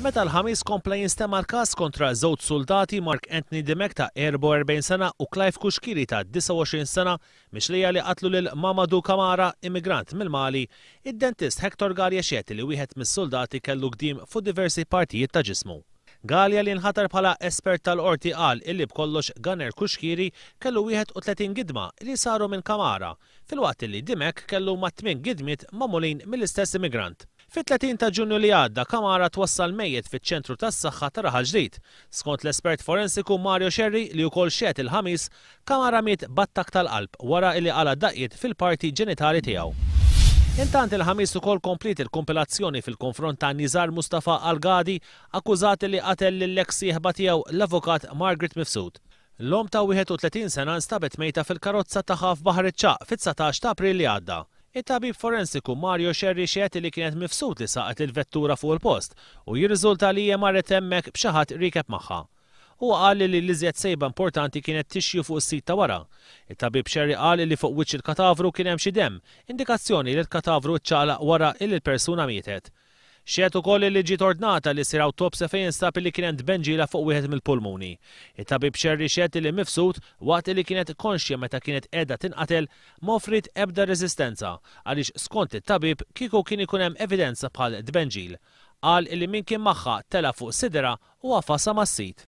Meta l-Ħamis kompla jinstema' l-każ kontra żewġ suldati Mark Anthony Dimech ta' 44 sena u Clive Cuschieri ta' 29 sena mixlija li qatlu lil Mamadou Kamara, immigrant mill-Mali, id-dentist Hector Galea xehed li wieħed mis-suldati kellu gdim fuq diversi partijiet ta' ġismu. Galea li nħatar bħala espert tal-Qorti qal illi b'kollox Gunner Cuschieri kellu 31 gidma li saru minn Kamara, filwaqt illi Dimech kellu mat-tmien gidmiet magħmulin mill-istess immigrant. Fit-30 ta' Ġunju li għadda, Kamara twassal mejjet fiċ-Ċentru tas-Saħħa ta' Raħal Ġdid. Skont l-espert forensiku Mario Scerri, li wkoll xehed il-Ħamis, Kamara miet b'attakk tal-qalb wara illi qala' daqqiet fil-parti ġenitali tiegħu. Intant il-Ħamis ukoll kompliet il-kumpilazzjoni fil-konfront ta' Nizar Mustafa Al-Ghadi akkużat li qatel lill-eks sieħba tiegħu l-avukat Margaret Mifsud. L-omm ta' 31 sena nstabet mejta fil-karozza tagħha f'Baħar iċ-Ċagħaq fit-19 ta' April li għadda. It-tabib forensiku Mario Scerri xehed li kienet Mifsud li saqet il-vettura fuq il-post u jirriżulta li hija marret hemmhekk b'xi ħadd riekeb magħha. Huwa qal li l-iżjed sejba importanti kienet tissue fuq is-sit ta' wara. It-tabib Scerri qal li fuq wiċċ il-katavru kien hemm xi demm, indikazzjoni li l-katavru ċċaqlaq wara illi l-persuna mietet. Xehed ukoll li ġiet ordnata li ssir awtopsja fejn instab li kien hemm tbenġila fuq wieħed mill-pulmuni. It-tabib Scerri xehed li Mifsud, waqt li kienet konxja meta kienet qiegħda tinqatel, ma offriet ebda reżistenza, għaliex skont it-tabib kieku kien ikun hemm evidenza bħal tbenġil. Qal li min kien magħha tela' fuq sidirha u għafasha mas-sit.